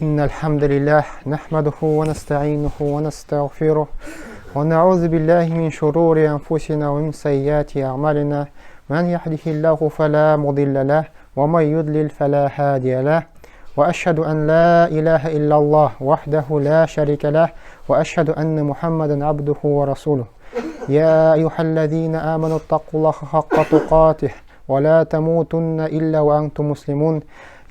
إن الحمد لله نحمده ونستعينه ونستغفره ونعوذ بالله من شرور أنفسنا ومن سيئات أعمالنا من يهده الله فلا مضل له ومن يضلل فلا هادي له وأشهد أن لا إله إلا الله وحده لا شريك له وأشهد أن محمدا عبده ورسوله يا أيها الذين آمنوا اتقوا الله حق تقاته ولا تموتن إلا وأنتم مسلمون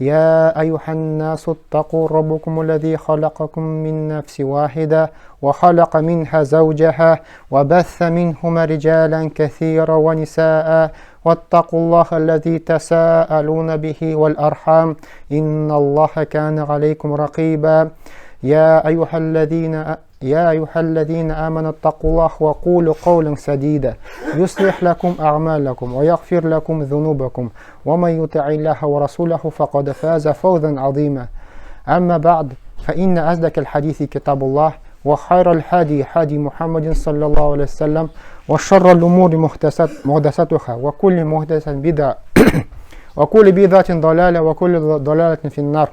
يا أيها الناس اتقوا ربكم الذي خلقكم من نفس واحدة وخلق منها زوجها وبث منهما رجالا كثيرا ونساء واتقوا الله الذي تساءلون به والأرحام إن الله كان عليكم رقيبا يا أيها الذين يا أيها الذين آمنوا اتقوا الله وقولوا قولا سديدا يصلح لكم أعمالكم ويغفر لكم ذنوبكم ومن يطع الله ورسوله فقد فاز فوزا عظيما أما بعد فإن أصدق الحديث كتاب الله وخير الهدي هدي محمد صلى الله عليه وسلم وشر الأمور محدثاتها وكل محدثة بدعة وكل بدعة ضلالة وكل ضلالة في النار.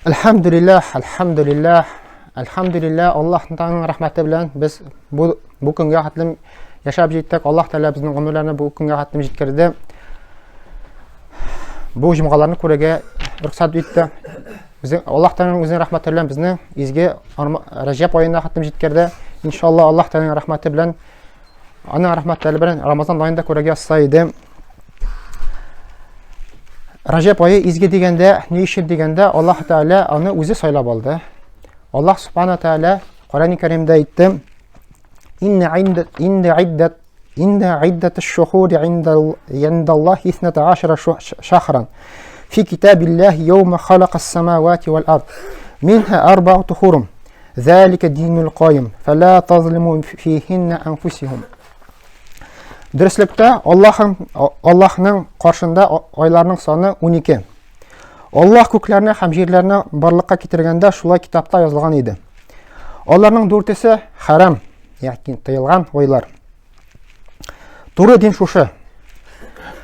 Әлхәмдүлилләһ, әлхәмдүлилләһ, әлхәмдүлилләһ, Аллаһның рәхмәте белән без бу бу көнгә хәтлем яшәп җиттек. Аллаһ Тәгалә безнең гомерләрне бу көнгә хәтлем җиткерде. Бу җомгаларны күрергә рөхсәт итте. Безнең Аллаһ Тәгаләнең үзенең рәхмәте белән безне изге Рәҗәб аена хәтлем җиткерде. Иншалла Аллаһ Тәгаләнең рәхмәте белән Аның рәхмәтләре белән Рамазан аенда күрергә язса иде. Раҗәб ае изге дигәндә, ни өчен дигәндә, Аллаһ Тәгалә аны үзе сайлап алды. Аллаһ Субхана Тәгалә Коръән Кәримдә әйтте: "Инна инда инна иддат инна иддат аш-шухури инда индаллахи 12 шахран фи китабиллахи яума халака ас-самавати вал ард минха арбаату хурум Залика динул каим, фәлә тазлиму фихинна анфусихум. Дөреслектә Аллаһның Аллаһның каршында айларның саны 12. Аллаһ күкләрне һәм җирләрне барлыкка китергәндә шулай китапта язылган иде. Аларның дүртесе хәрам, ягъни тыелган айлар. Туры дин шушы.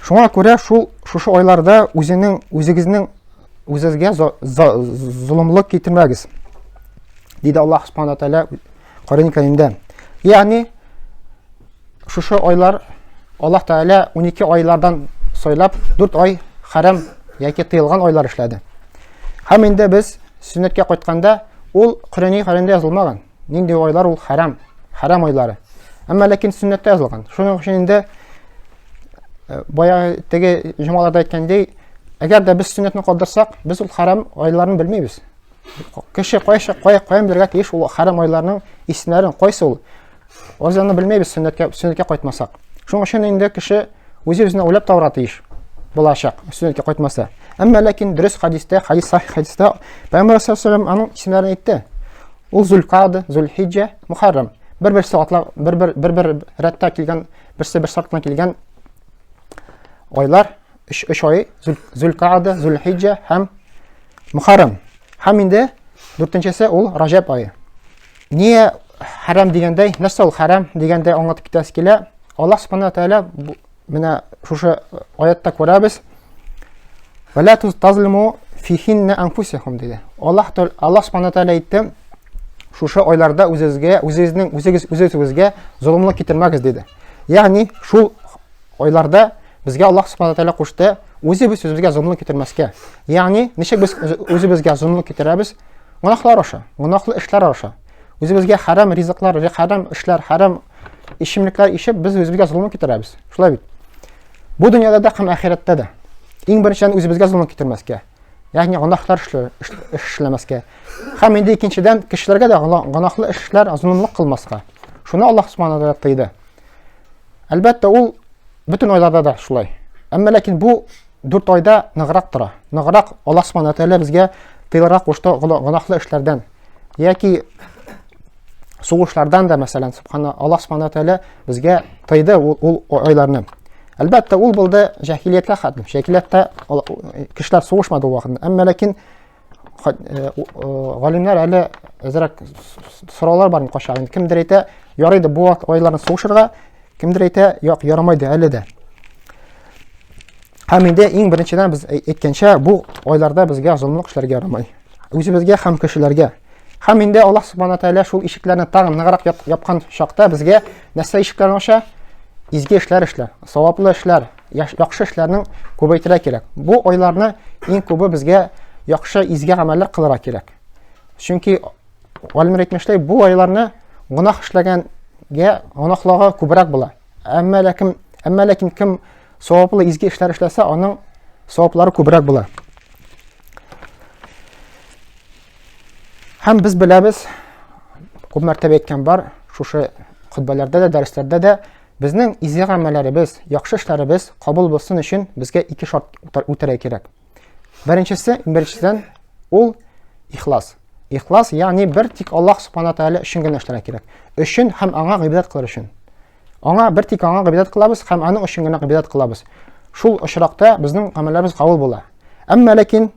Шуңа күрә шул шушы айларда үзенең үзегезнең үзегезгә золымлык китермәгез. Диде Аллаһ Субхану тәгалә Коръән Кәримдә. Ягъни шушы айлар Аллаһ Тәгалә 12 айлардан сайлап 4 ай хәрам яки тыелган айлар эшләде. Һәм инде без сөннәткә кайтканда ул Коръәни Кәримдә язылмаган. Нинди айлар ул хәрам, хәрам айлары. Әмма ләкин сөннәттә язылган. Шуның өчен инде э, бая теге җомгаларда әйткәндәй, әгәр дә без сөннәтне калдырсак, без ул хәрам айларын белмибез. Кеше кайсы кая каян белергә тиеш ул хәрам айларның исемнәрен, кайсы ул? Без аны белмибез сөннәткә сөннәткә кайтмасак. Шуның өчен инде кеше үзе үзенә уйлап табарга тиеш булачак, сөннәткә кайтмаса. Әмма ләкин дөрес хадистә, хадис сахих хадистә Пәйгамбәр саллаллаху алейһи аның исемнәрен әйтте. Ул Зулкада, Зулхиҗҗә, Мухаррам. Бер-берсе атлап, бер-бер бер-бер рәттә килгән, берсе бер сарттан килгән айлар, өч, өч ай, Зулкада, Зулхиҗҗә һәм Мухаррам. Һәм инде дүртенчесе ул Раҗәб ае. Ние хәрам дигәндәй, нәрсә ул хәрам дигәндәй аңлатып китәсе килә. Аллаһ субхана тәгалә менә шушы аятта күрәбез. Вәлә тазлиму фихинна анфусихум диде. Аллаһ Аллаһ субхана тәгалә әйтте, шушы айларда үзегезгә, үзегезнең үзегез үзегезгә золымлык китермәгез диде. Ягъни шул айларда безгә Аллаһ субхана тәгалә кушты, үзебез үзебезгә золымлык китермәскә. Ягъни ничек без үзебезгә золымлык китерәбез? Гөнаһлар аша, гөнаһлы эшләр аша. Үзебезгә хәрам ризыклар, хәрам эшләр, хәрам ишемлекләр ишеп, без үзебезгә золым китерәбез. Шулай бит. Бу дөньяда да һәм ахирәттә дә. Иң беренчедән үзебезгә золым китермәскә. Ягъни гөнаһлар эшләмәскә. Һәм инде икенчедән кешеләргә дә гөнаһлы эшләр, золымлык кылмаска. Шуны Аллаһ Субхану ва тыйды. Әлбәттә, ул бөтен айларда да шулай. Әмма ләкин бу дүрт айда ныграк тора. Ныграк Аллаһ Субхану ва безгә тыйларга кушты гөнаһлы эшләрдән. Яки сугышлардан да, мәсәлән, субхана Аллаһ Субхану тәгалә безгә тыйды ул, ул айларны. Әлбәттә, ул булды җаһилияткә хәтле. Җаһилияттә кешеләр сугышмады ул вакытта. Әмма ләкин э, э, галимнәр әле әзрәк сораулар бар кайчак. Кемдер әйтә, ярый да бу айларны сугышырга, кемдер әйтә, юк, ярамайды әле дә. Һәм инде иң беренчедән без әйткәнчә, бу айларда безгә золымлык эшләргә ярамый. Үзебезгә һәм кешеләргә. Һәм инде Аллаһ субхана тәгалә шул ишекләрне тагын ныграк япкан чакта безгә нәрсә ишекләрен ача? Изге эшләр эшләр, саваплы эшләр, яхшы эшләрнең күбәйтергә кирәк. Бу айларны иң күбе безгә яхшы изге гамәлләр кылырга кирәк. Чөнки галимнәр әйтмешләй, бу айларны гөнаһ эшләгәнгә гөнаһлыгы күбрәк була. Әмма ләкин, әмма ләкин кем Саваплы изге эшләр эшләсә, аның саваплары күбрәк була. Һәм без беләбез, күп мәртәбә әйткән бар, шушы хөтбәләрдә дә, дәресләрдә дә безнең изге гамәлләребез, яхшы эшләребез кабул булсын өчен безгә ике шарт үтәргә кирәк. Беренчесе, беренчедән, ул ихлас. Ихлас, ягъни бер тик Аллаһ субхана тәгалә өчен генә эшләргә кирәк. Өчен һәм аңа гыйбадәт кылыр өчен. Аңа бер тик аңа гыйбадәт кылабыз һәм аның өчен генә гыйбадәт кылабыз. Шул очракта безнең гамәлләребез кабул була. Әмма ләкин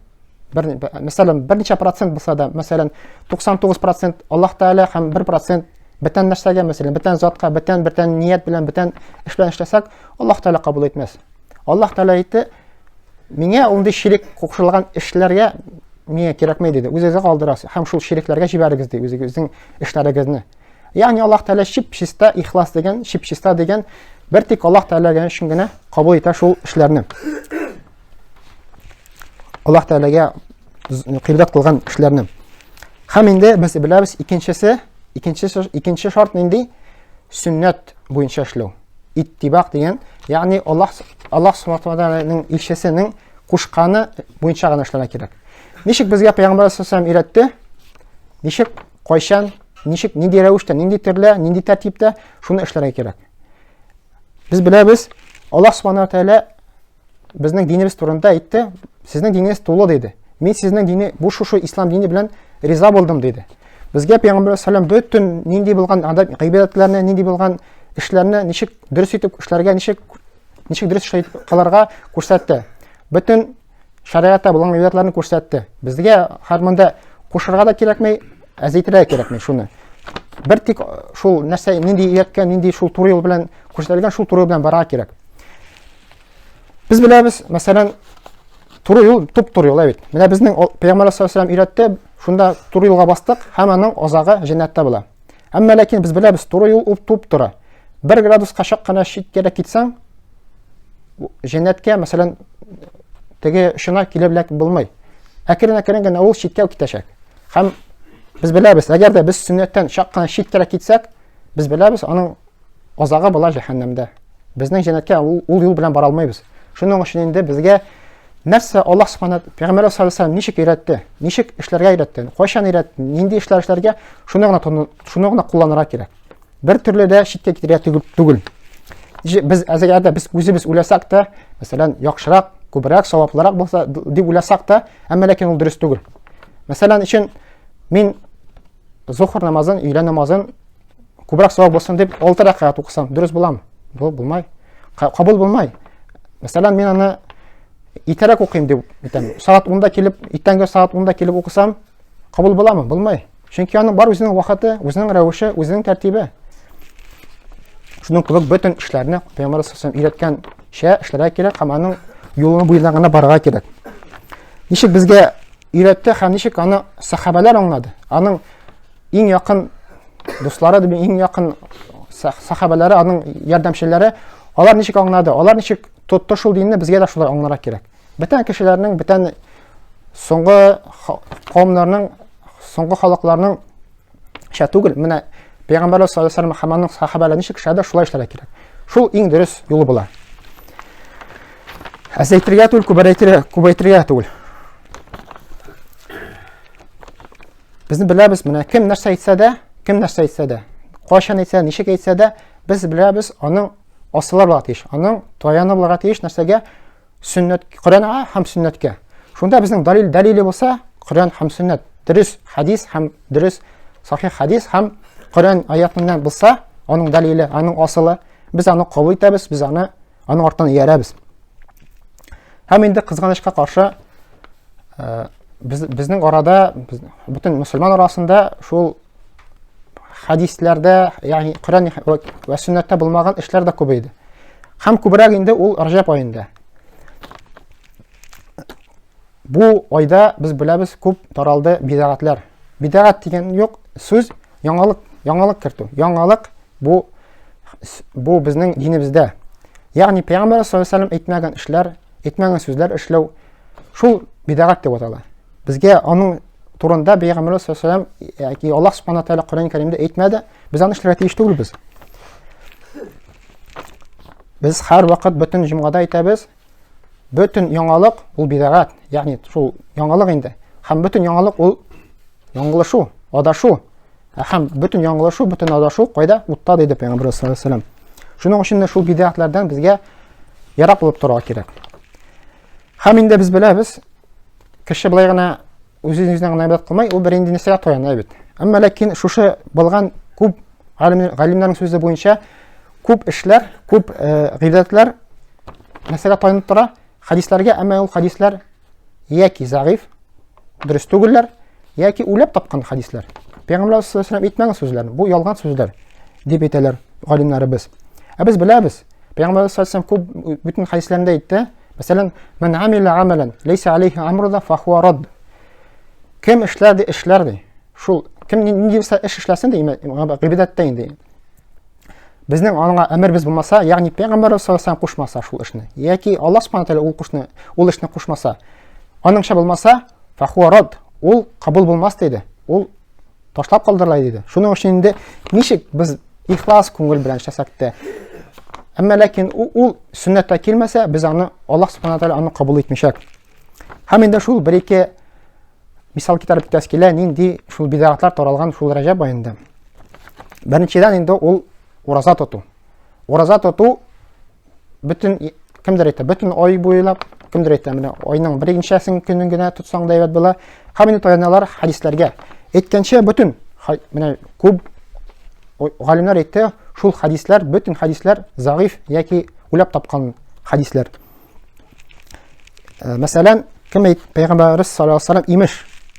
бер, мәсәлән, берничә процент булса да, мәсәлән, 99% Аллаһ Тәгалә һәм 1% бөтен нәрсәгә, мәсәлән, бөтен затка, бөтен бөтен ният белән, бөтен эш белән эшләсәк, Аллаһ Тәгалә кабул итмәс. Аллаһ Тәгалә әйтте, миңа ундый ширек кушылган эшләргә миңа кирәкмәй диде. Үзегезгә калдырасыз һәм шул ширекләргә җибәрегез ди үзегезнең эшләрегезне. Ягъни Аллаһ Тәгалә чип-чиста ихлас дигән, чип-чиста дигән бер тик Аллаһ Тәгалә өчен генә кабул итә шул эшләрне. Аллаһ Тәгаләгә кыйблат кылган эшләрне. Һәм инде без беләбез икенчесе, икенче икенче шарт нинди? Сөннәт буенча эшләү. Иттибак дигән, ягъни Аллаһ Аллаһ Субхану тәгаләнең илчесенең кушканы буенча гына эшләргә кирәк. Ничек безгә Пәйгамбәр саллаллаху алейһи өйрәтте? Ничек, кайчан, ничек, нинди рәвештә, нинди төрле, нинди тәртиптә шуны эшләргә кирәк. Без беләбез, Аллаһ Субхану тәгалә безнең динебез турында әйтте, сезнең динегез тулы диде. Мин сезнең дине, бу шушы ислам дине белән риза булдым диде. Безгә Пәйгамбәр саллаллаху бөтен нинди булган адәп гыйбадәтләрне, нинди булган эшләрне ничек дөрес итеп эшләргә, ничек ничек дөрес эшләй кылырга күрсәтте. Бөтен Шәригатьтә булган гыйбадәтләрне күрсәтте. Безгә һәр монда кушырга да кирәкми, әзәйтергә дә кирәкми шуны. Бер тик шул нәрсә нинди өйрәткән, нинди шул туры юл белән күрсәтелгән, шул туры юл белән барырга кирәк. Без беләбез, мәсәлән, туры юл туп туры юл бит. Менә безнең Пәйгамбәр саллаллаху алейһи өйрәтте, шунда туры юлга бастык һәм аның азагы җәннәттә була. Әмма ләкин без беләбез, туры юл ул туп туры. Бер градуска чак кына читкәрәк китсәң, җәннәткә, мәсәлән, теге очына килеп ләк булмый. Әкрен-әкрен генә ул читкә китәчәк. Һәм без беләбез, әгәр дә без сөннәттән чак кына читкәрәк китсәк, без беләбез, аның азагы була җәһәннәмдә. Безнең җәннәткә ул, ул юл белән бара алмыйбыз. Шуның өчен инде безгә нәрсә Аллаһ Субхана Пәйгамбәр саллаллаху алейһи ничек өйрәтте, ничек эшләргә өйрәтте, кайчан өйрәтте, нинди эшләр эшләргә, шуны гына шуны гына кулланырга кирәк. Бер төрле дә читкә китергә түгел. Без әгәр дә без үзебез уйласак та, мәсәлән, яхшырак, күбрәк, саваплырак булса дип уйласак та, әмма ләкин ул дөрес түгел. Мәсәлән, өчен мин зухр намазын, өйлә намазын күбрәк савап булсын дип 6 рәкәгать укысам, дөрес буламы? Бу булмай. Кабул булмай. Мәсәлән, мин аны иртәрәк укыйм дип әйтәм. Сәгать 10-да килеп, иртәнге сәгать 10-да килеп укысам, кабул буламы? Булмай. Чөнки аның бар үзенең вакыты, үзенең рәвеше, үзенең тәртибе. Шуның кебек бөтен эшләрне Пәйгамбәр саллаллаху өйрәткәнчә эшләргә кирәк һәм аның юлы буенда гына барырга кирәк. Ничек безгә өйрәтте һәм ничек аны сахабәләр аңлады? Аның иң якын дуслары дип иң якын сахабәләре, аның ярдәмчеләре, алар ничек аңлады? Алар ничек тотты шул динне, безгә дә шулай аңларга кирәк. Бөтен кешеләрнең, бөтен соңгы кавымнарның, соңгы халыкларның шә түгел, менә Пәйгамбәр саллаллаху алейһи вәсәлләм һәм аның сахабәләре ничек эшләде, шулай эшләргә кирәк. Шул иң дөрес юлы була. Әзәйтергә түгел, күбәйтергә, күбәйтергә түгел. Безне беләбез, менә кем нәрсә әйтсә дә, кем нәрсә әйтсә дә, кайчан әйтсә, ничек әйтсә дә, без беләбез, аның асылы булырга тиеш, аның таяны булырга тиеш нәрсәгә? Сөннәт, Коръәнгә һәм сөннәткә. Шунда безнең далил дәлиле булса, Коръән һәм сөннәт, дөрес хадис һәм дөрес сахих хадис һәм Коръән аятыннан булса, аның дәлиле, аның асылы, без аны кабул итәбез, без аны аның артыннан иярәбез. Һәм инде кызганычка каршы, э, без, безнең арада, без, бөтен мөселман арасында шул хадисләрдә, ягъни Коръән вә сөннәттә булмаган эшләр дә күбәйде. Һәм күбрәк инде ул Раҗаб аенда. Бу айда без беләбез, күп таралды бидәгатләр. Бидәгать дигән юк сүз, яңалык, яңалык кертү. Яңалык бу бу безнең динебездә. Ягъни Пәйгамбәр саллаллаһу алейһи ва сәлләм әйтмәгән эшләр, әйтмәгән сүзләр эшләү шул бидәгать дип атала. Безгә аның турында Пәйгамбәр саллаллаһу алейһи ва сәлләм яки Аллаһ субхана тааля Коръән Кәримдә әйтмәде. Без аны эшләргә тиеш түгелбез. Без һәрвакыт бөтен җомгада әйтәбез, бөтен яңалык ул бидәгать, ягъни шул яңалык инде. Һәм бөтен яңалык ул яңгылышу, адашу. Һәм бөтен яңгылышу, бөтен адашу кайда? Утта, диде Пәйгамбәр саллаллаһу алейһи ва сәлләм. Шуның өчен дә шул бидәгатләрдән безгә ерак булып торырга кирәк. Һәм инде без беләбез, кеше болай гына үз-үзенә генә гыйбадәт кылмай, ул бер инде нәрсәгә таяна бит. Әмма ләкин шушы булган күп галимнәрнең сүзе буенча күп эшләр, күп э, гыйбадәтләр нәрсәгә таянып тора? Хәдисләргә, әмма ул хәдисләр яки зәгыйф, дөрес түгелләр, яки уйлап тапкан хәдисләр. Пәйгамбәр саллаллаһу алейһи әйтмәгән сүзләр, бу ялган сүзләр дип әйтәләр галимнәребез. Ә без беләбез, Пәйгамбәр саллаллаһу алейһи күп бөтен хәдисләрендә әйтте, мәсәлән, "Ман амила амалан лейса алейхи амруна фахуа рад". Кем эшләр ди, эшләр ди. Шул кем нинди булса эш эшләсен ди, гыйбадәттә инде. Безнең аңа әмербез булмаса, ягъни пәйгамбәр саллаллаһу алейһи кушмаса шул эшне, яки Аллаһ субхана тәгалә ул кушны, ул эшне кушмаса, аныңча булмаса, фахуа рад, ул кабул булмас диде. Ул ташлап калдырыла диде. Шуның өчен инде ничек без ихлас күңел белән эшләсәк тә, әмма ләкин ул, ул сөннәттә килмәсә, без аны Аллаһ субхана тәгалә аны кабул итмичәк. Һәм инде шул бер-ике мисал китереп китәсе килә, нинди шул бидәгатлар таралган шул Рәҗәб аенда. Беренчедән инде ул ураза тоту. Ураза тоту бөтен кемдер әйтә, бөтен ай буйлап, кемдер әйтә, менә айның беренчесен көнен генә тотсаң да әйбәт була. Һәм инде таяналар хәдисләргә. Әйткәнчә, бөтен менә күп галимнәр әйтте, шул хәдисләр, бөтен хәдисләр зәгыйф яки уйлап тапкан хәдисләр. Э, мәсәлән, кем әйт, Пәйгамбәрбез саллаллаһу алейһи вәсәлләм имеш,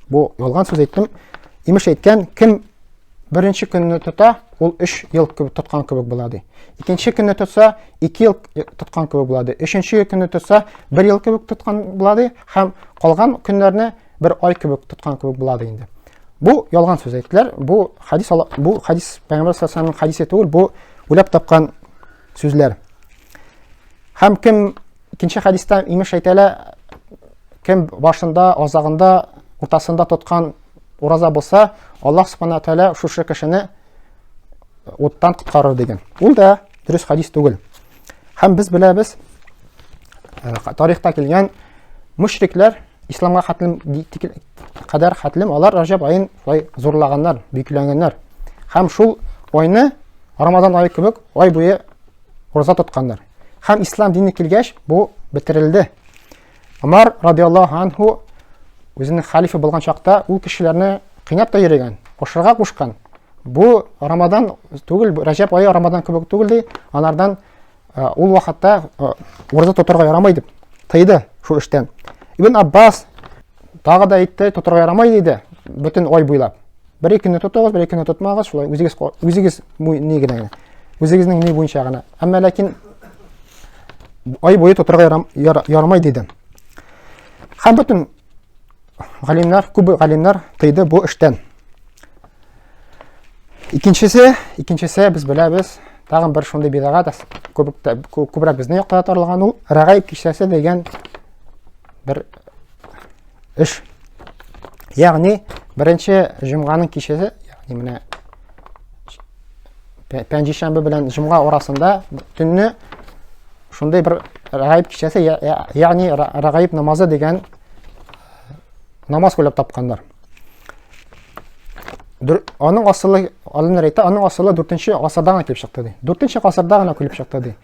бу ялган сүз әйттем, имеш әйткән, кем беренче көнне тота, ул 3 ел кебек тоткан кебек була ди. Икенче көнне тотса, 2 ел тоткан кебек була ди. Өченче көнне тотса, 1 ел кебек тоткан була ди һәм калган көннәрне бер ай кебек тоткан кебек була ди инде. Бу ялган сүз әйттеләр. Бу хадис бу хадис Пәйгамбәр саллаллаһу алейһи вәсәлләмнең хадисе түгел, бу уйлап тапкан сүзләр. Һәм кем икенче хәдистә имеш әйтәлә, кем башында, азагында, уртасында тоткан ураза булса, Аллаһ субхана тәгалә шушы кешене уттан коткарыр дигән. Ул да дөрес хәдис түгел. Һәм без беләбез, э, тарихта килгән мушрикләр исламга хәтлем кадәр хәтлем алар Раҗаб аен шулай зурлаганнар, бөекләнгәннәр. Һәм шул айны Рамазан ае кебек ай буе ураза тотканнар. Һәм ислам дине килгәч, бу бетерелде. Омар радиаллаһу анһу үзенең халифы булган чакта ул кешеләрне кыйнап та йөрегән, ашарга кушкан. Бу Рамадан түгел, Раҗәб ае Рамадан кебек түгел ди, анардан э, ул вакытта э, ураза тотарга ярамый дип тыйды шул эштән. Ибн Аббас тагы да әйтте, тотарга ярамый диде, бөтен ай буйлап. Бер икене тотыгыз, бер икене тотмагыз, шулай үзегез үзегез ни генә. Үзегезнең ни буенча гына. Әмма ләкин ай буе тотарга ярамый диде. Һәм бөтен галимнәр, күп галимнәр тыйды бу эштән. Икенчесе, икенчесе без беләбез, тагын бер шундый бидагат, күбрәк безнең якта таралган ул рәгаиб кичәсе дигән бер эш. Ягъни беренче җомганың кичәсе, ягъни менә пәнҗешәмбе белән җомга арасында төнне шундый бер рәгаиб кичәсе, ягъни рәгаиб намазы дигән намаз уйлап тапканнар. Аның асылы, алымнар әйтә, аның асылы 4 гасырда гына килеп чыкты ди. 4 гасырда гына килеп чыкты ди.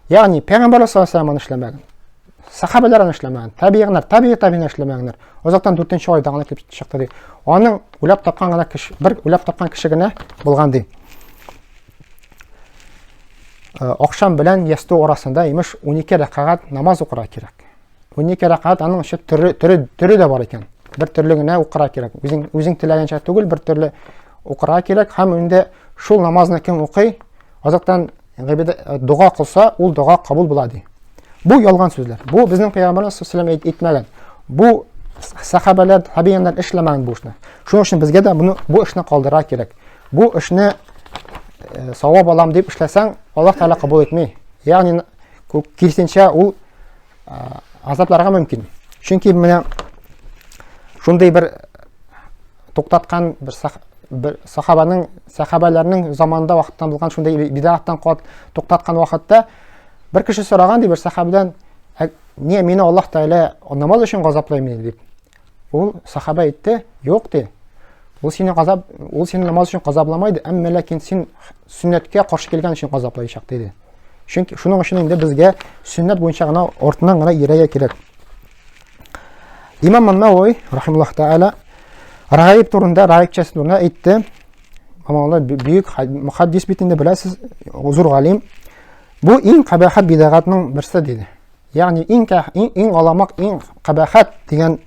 Ягъни пәйгамбәр саллаллаһу алейһи аны эшләмәгән. Сахабәләр аны эшләмәгән, табигыннар, табигый табигыннар эшләмәгәннәр. Озактан 4 айда гына килеп чыкты ди. Аның уйлап тапкан гына кеше, бер уйлап тапкан кеше генә булган ди. Э, акшам белән ястү арасында имеш 12 рәкәгать намаз укырга кирәк. 12 рәкәгать аның өчен төре, төре, төре дә бар икән. Бер төрле генә укырга кирәк. Үзең, үзең теләгәнчә түгел, бер төрле укырга кирәк. Һәм инде шул намазны кем укый, азактан Э, дога кылса, ул дога кабул була ди. Бу ялган сүзләр. Бу безнең пәйгамбәрбез саллаллаху алейһи әйтмәгән. Бу Сахабәләр, табииннар эшләмәгән бу эшне. Шуның өчен безгә дә моны бу эшне калдыра кирәк. Бу эшне э, савап алам дип эшләсәң, Аллаһ Тәгалә кабул итми. Ягъни киресенчә ул э, азапларга мөмкин. Чөнки менә шундый бер туктаткан бер, сах, бер сахабаның сахабаларның заманында вакыттан булган шундый бидгаттан туктаткан вакытта бер кеше сораган ди бер сахабадан Не, мине Аллаһ Тәгалә намаз өчен газаплаймы дип. Ул сахаба әйтте, юк ди. Ул сине газап, ул сине намаз өчен газапламайды, әмма ләкин син сөннәткә каршы килгән өчен газаплаячак диде. Чөнки шуның өчен инде безгә сөннәт буенча гына артыннан гына иярергә кирәк. Имам Ман-Навави рахимуллаһ тәгалә Рагаиб турында, Рагаиб чәсе турында әйтте. Ама ул бөек мухаддис бит инде беләсез, зур галим. Бу иң кабахәт бидагатның берсе диде. Ягъни иң иң, иң аламак, иң кабахәт дигән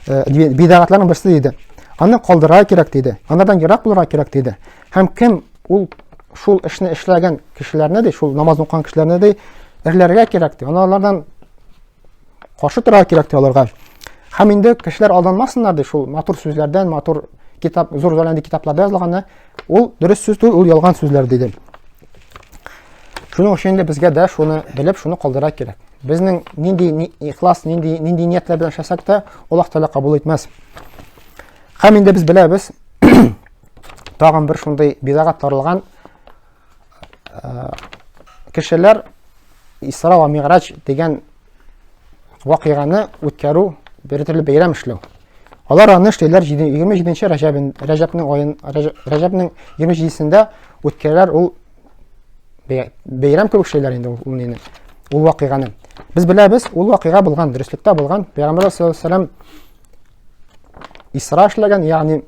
э, бидагатларның берсе диде. Аны калдырырга кирәк диде. Анардан ерак булырга кирәк диде. Һәм кем ул шул эшне эшләгән кешеләрне ди, шул намаз укыган кешеләрне ди, эрләргә кирәк ди. Алардан каршы торырга кирәк ди аларга. Һәм инде кешеләр алданмасыннар ди, шул матур сүзләрдән, матур китап, зур зур китапларда язылганны, ул дөрес сүз түгел, ул ялган сүзләр диде. Шуның өчен инде безгә дә шуны белеп, шуны калдыра кирәк. Безнең нинди ихлас, нинди нинди ниятләр белән эшләсәк тә, Аллаһ Тәгалә кабул итмәс. Һәм инде без беләбез, тагын бер шундый бидагат таралган э, кешеләр Исра ва Миграҗ дигән вакыйганы үткәрү, бер төрле бәйрәм эшләү. Алар аны эшлиләр 27 Рәҗәбен, Рәҗәбнең аен, Рәҗәбнең 27-сендә үткәрәләр ул бәйрәм кебек эшлиләр инде ул нине, ул вакыйганы. Без беләбез, ул вакыйга булган, дөреслектә булган. Пәйгамбәр саллаллаһу алейһи вәсәлләм Исра эшләгән, ягъни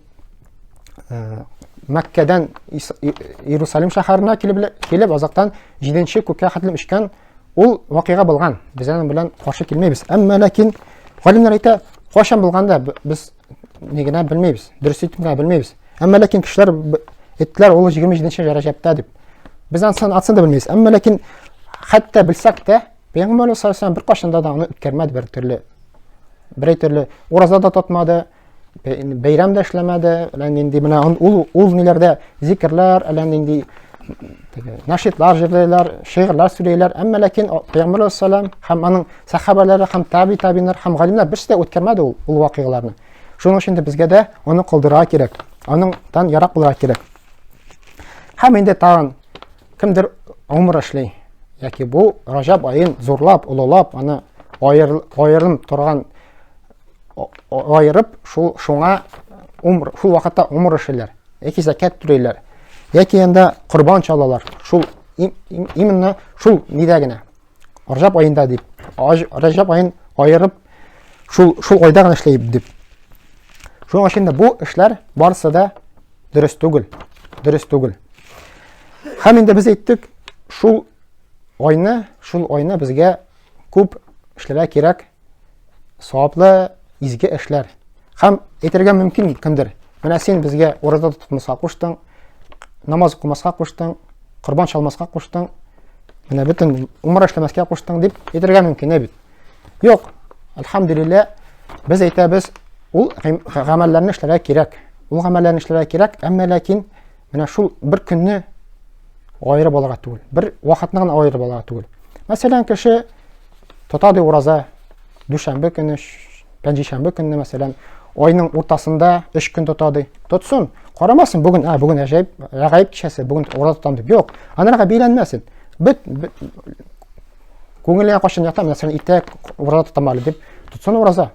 э, Мәккәдән Иерусалим шәһәренә килеп, килеп азактан 7-нче күккә хәтле очкан ул вакыйга булган. Без аның белән каршы килмәйбез. Әмма ләкин галимнәр әйтә, кайчан булган да без ни генә белмибез, дөрес итеп генә белмибез. Әмма ләкин кешеләр әйттеләр, ул 27 рәҗәптә дип. Без анысын атсын да белмибез. Әмма ләкин хәтта белсәк тә, Пәйгамбәр саллаллаһу алейһи бер кайчанда да аны үткәрмәде бер төрле. Бер төрле ураза да тотмады, бәйрәм дә эшләмәде, әллә нинди менә ул ул ниләрдә зикерләр, әллә нинди теге нашитлар җырлыйлар, шигырьләр сөйлиләр. Әмма ләкин Пәйгамбәр саллаллаһу һәм аның сахабалары һәм таби табиннар һәм галимнәр берсе дә үткәрмәде ул ул вакыйгаларны. Шуның өчен дә безгә дә аны калдырырга кирәк. Аныңдан ерак булырга кирәк. Һәм инде тагын кемдер умра эшли яки бу Раҗаб аен зурлап, олылап, аны аерым торган аерып, шул шуңа умр, шул вакытта умр эшлиләр, яки зәкят түлиләр, яки анда корбан чалалар. Шул именно шул нидә генә. Раҗаб аенда дип, Раҗаб аен аерып, шул шул айда гына эшләйбез дип. Шуның өчен дә бу эшләр барысы да дөрес түгел. Дөрес түгел. Һәм инде без әйттек, шул айны, шул айны безгә күп эшләргә кирәк саваплы изге эшләр. Һәм әйтергә мөмкин кемдер, менә син безгә ураза тотмаска куштың, намаз укымаска куштың, корбан чалмаска куштың, менә бөтен умра эшләмәскә куштың дип әйтергә мөмкин, ә бит. Юк, әлхәмдүлилләһ, без әйтәбез, ул гамәлләрне эшләргә кирәк. Ул гамәлләрне эшләргә кирәк, әмма ләкин менә шул бер көнне аерып алырга түгел, бер вакытны гына аерып алырга түгел. Мәсәлән, кеше Тота ди ураза дүшәмбе көне, пәнҗешәмбе көнне, мәсәлән, айның уртасында өч көн тота ди. Тотсын, карамасын, бүген, ә, бүген әҗәеп, рәгаиб кичәсе, бүген ураза тотам дип. Юк, анарга бәйләнмәсен. Бет, бет күңеленә кайчан ята, мәсәлән, иртә ураза тотам әле дип, тотсын ураза.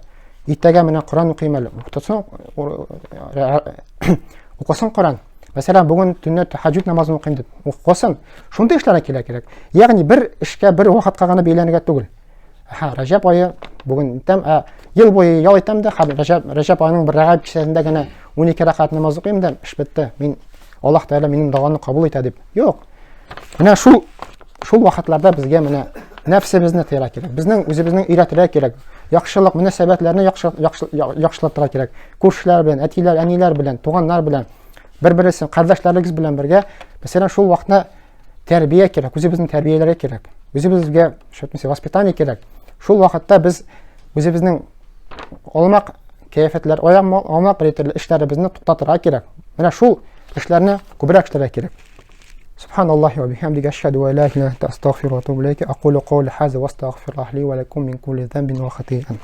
Иртәгә менә Коран укыйм әле. Тотсын, укысын Коран. Мәсәлән, бүген төнлә тәһәҗҗүд намазын укыйм дип укысын. Шундый эшләргә килә кирәк. Ягъни бер эшкә бер вакытка гына бәйләнергә түгел. Һә, Раҗәб ае бүген итәм, ә ел буе ял итәм дә, һәм Раҗәб Раҗәб аеның бер рәгаиб кичәсендә генә 12 рәкәгать намаз укыйм да, эш бетте. Мин Аллаһ Тәгалә минем доганы кабул итә дип. Юк. Менә шул шул вакытларда безгә менә нәфсебезне тыярга кирәк. Безнең үзебезнең өйрәтергә кирәк. Яхшылык мөнәсәбәтләрне яхшы яхшы яхшылатырга кирәк. Күршеләр белән, әтиләр, әниләр белән, туганнар белән, бер-берсен, кардәшләрегез белән бергә, мәсәлән, шул вакытта тәрбия кирәк, үзебезне тәрбияләргә кирәк. Үзебезгә, шөтмесе, воспитание кирәк. Шул вакытта без үзебезнең алмак кыяфәтләр, яманлап бер төрле эшләребезне туктатырга кирәк. Менә шул эшләрне күбрәк эшләргә кирәк. Субханаллахи ва бихамдиhi ашһаду ва ла илаһа илля анта астагфирука ва атубу илейк. Акулу каули хаза ва астагфируллаха ли ва лакум мин кулли занбин ва хати'ан.